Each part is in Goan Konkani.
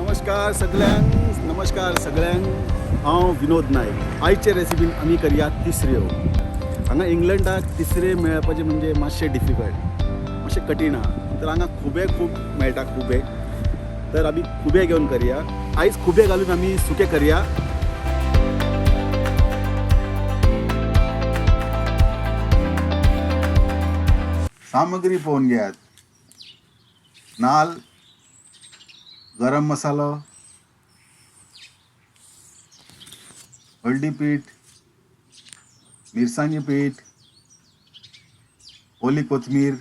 नमस्कार सगळ्यांक, नमस्कार सगळ्यांक. हांव विनोद नायक. आयचे रेसिपीन आमी करया तिसऱ्यो. हांगा इंग्लंडाक तिसरे मेळपाचें म्हणजे मातशें डिफिकल्ट, मातशें कठीण आहा. तर हांगा खुबे खूब मेळटा, खुबे. तर आमी खुबे घेवन करया आयज. खुबे घालून आमी सुकें करया. सामग्री पळोवन घेयात. नाल, गरम मसालो, हळदी पीठ, मिरसांगी पीठ, ओली कोथमीर,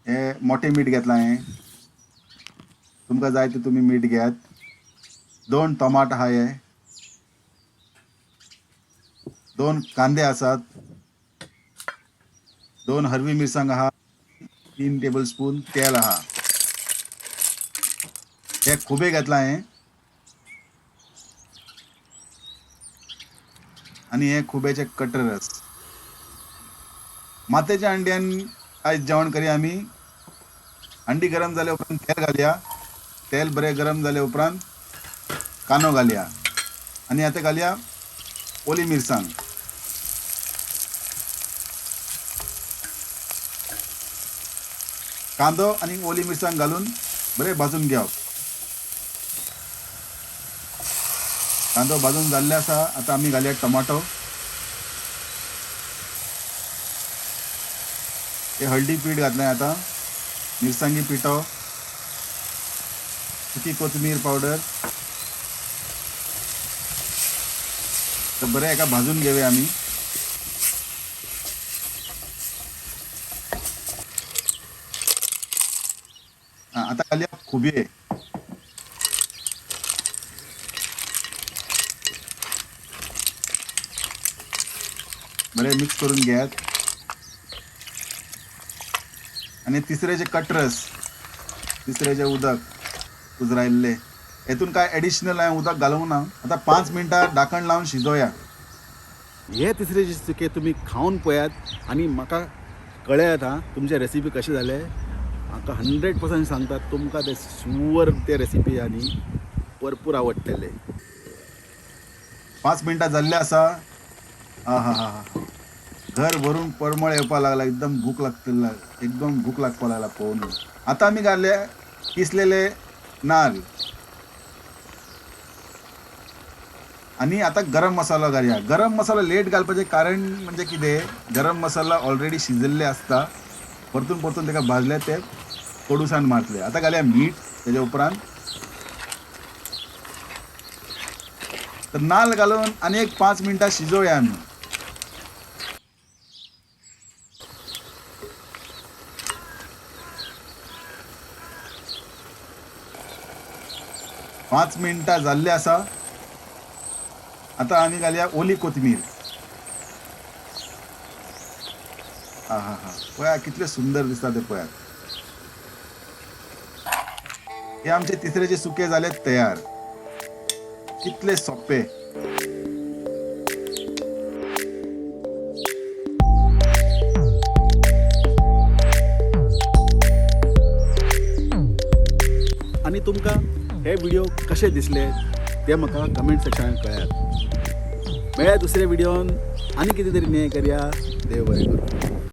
हे मोठें मीठ घेतलां हें. तुमकां जाय ते तुमी मीठ घेयात. 2 टमाट आहा हे, 2 कांदे आसात, 2 हरवी मिरसांग आहा, 3 टेबल स्पून तेल आहा. हे खुबे घेतला हें आनी हे खुब्याचे कटरस. मातेच्या अंड्यान आयज जेवण करया आमी. अंडी गरम जाल्या उपरांत तेल घालया. तेल बरें गरम जाल्या उपरांत कांदो घालया आनी आतां घालया ओली मिरसांग. कांदो आनी ओली मिरसांग घालून बरें भाजून घेवप. कांदो भाजून जाल्ले आसा. आतां आमी घालया टमाटो. हे हळदी पीठ घातलें आतां, मिरसांगी पिठो, सुकी कोथमीर पावडर. तर बरें एका भाजून घेवया आमी. आतां घालया खुबये. बरें मिक्स करून घेयात. आनी तिसरेचे कटरस, तिसरेचें उदक उजरायल्लें, हेतून काय एडिशनल हांवें उदक घालूंक ना. आतां 5 मिनटां ढाकण लावन शिजोवया. हे तिसरेचे सुकें तुमी खावन पळयात आनी म्हाका कळयात हां तुमचे रेसिपी कशें जालें. म्हाका 100% सांगतात तुमकां ते शुवर ते रेसिपी आनी भरपूर आवडटले. 5 मिनटां जाल्ले आसा. हा हा हा हा, घर भरून परमळ येवपाक लागला. एकदम भूक लागतली, एकदम भूक लागपाक लागला पळोवन. आतां आमी घातले किसलेले नाल आनी आतां गरम मसालो घालया. गरम मसालो लेट घालपाचें कारण म्हणजे कितें, गरम मसाला ऑलरेडी शिजल्ले आसता, परतून परतून ताका भाजले ते कोडूसाण मारतले. आतां घालया मीठ तेजे उपरांत. तर नाल घालून आनी एक 5 मिनटां शिजोवया आमी. 5 मिनटां जाल्ले आसा. आतां आमी घालया ओली कोथमीर. हा हा हा, पळया कितले सुंदर दिसता ते पळयात. हे आमचे तिसरेचे सुके जाले तयार. कितले सोपे. आनी तुमकां हे व्हिडिओ कशे दिसले ते म्हाका कमेंट सेक्शनान कळयात. मेळया दुसऱ्या व्हिडियोन आनी कितें तरी न्याय करया. देव बरें करूं.